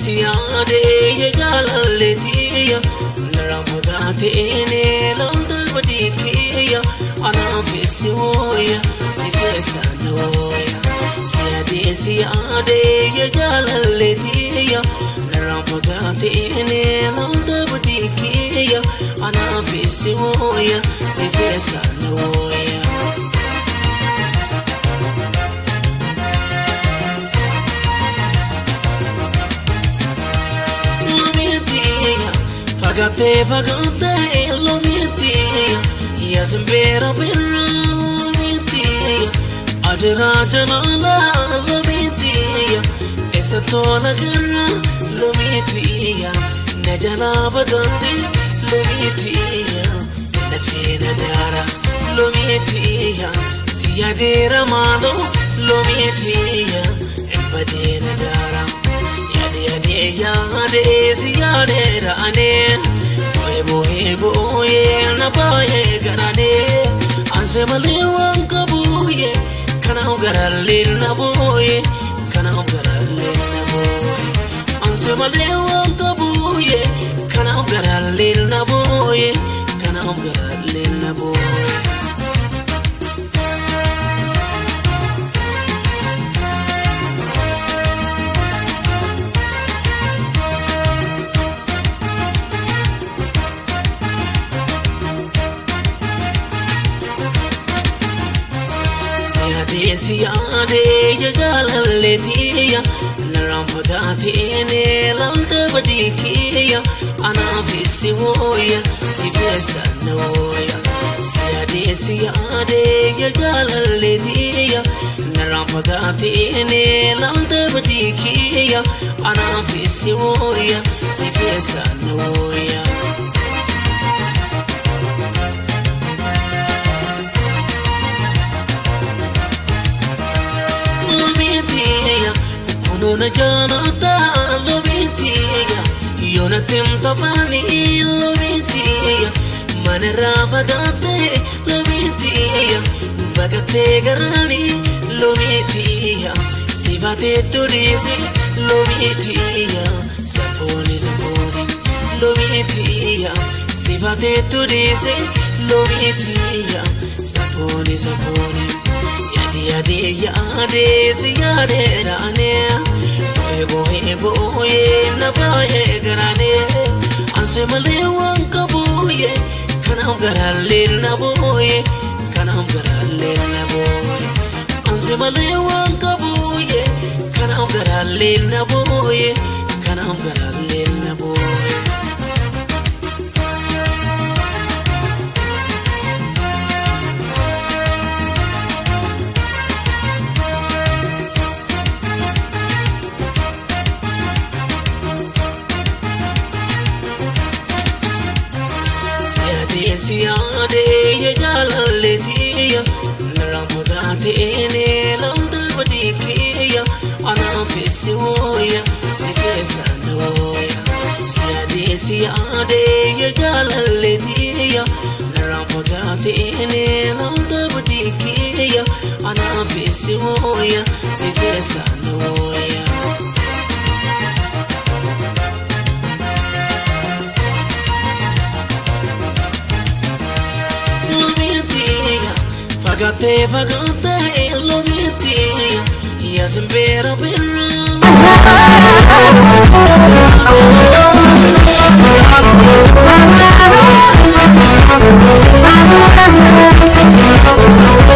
siyaadee jaalalleetiya narraan fagaatee laalta badiikiyya anaaf si wooya si keessa na wooya siyaadee siyaadee jaalalleetiya narraan fagaatee laalta badiikiyya anaaf si wooya si keessa na wooya. Fagate fagate lomitiya yasmbera birra lomitiya adra jalala lomitiya esa tola garra lomitiya najala bagate lomitiya nafina dara lomitiya siyadera malo lomitiya imbadena dara yade yade siyade rane boye boye na boye garane anse male wanka boye kana garalle na boye kana garalle na boye anse male wanka boye kana garalle na boye kana garalle na boye. Siyaadee jaalalleetiya narraan fagaatee laalta badiikiyya anaaf si wooya si keessa na wooya siyaadee siyaadee jaalalleetiya narraan fagaatee laalta badiikiyya anaaf si wooya si keessa na wooya. Kunoona jaalata lomitiya yoona timtafani lomitiya manarraa fagaatee lomitiya baqatee garani lomitiya sifatee turiisi lomitiya safooni safooni lomitiya sifatee turiisi lomitiya safooni safooni. Yade yade siyade rane boye boye na boye garane anse male wanka boye kana garalle na boye kana garalle na boye anse male wanka boye kana garalle na boye kana garalle na boye. Siyaadee jaalalleetiya narraan fagaatee laalta badiikiyya anaaf si wooya si keessa na wooya siyaadee siyaadee jaalalleetiya narraan fagaatee laalta badiikiyya anaaf si wooya si keessa na wooya. Fagate fagate lomitiya yasmbera birra.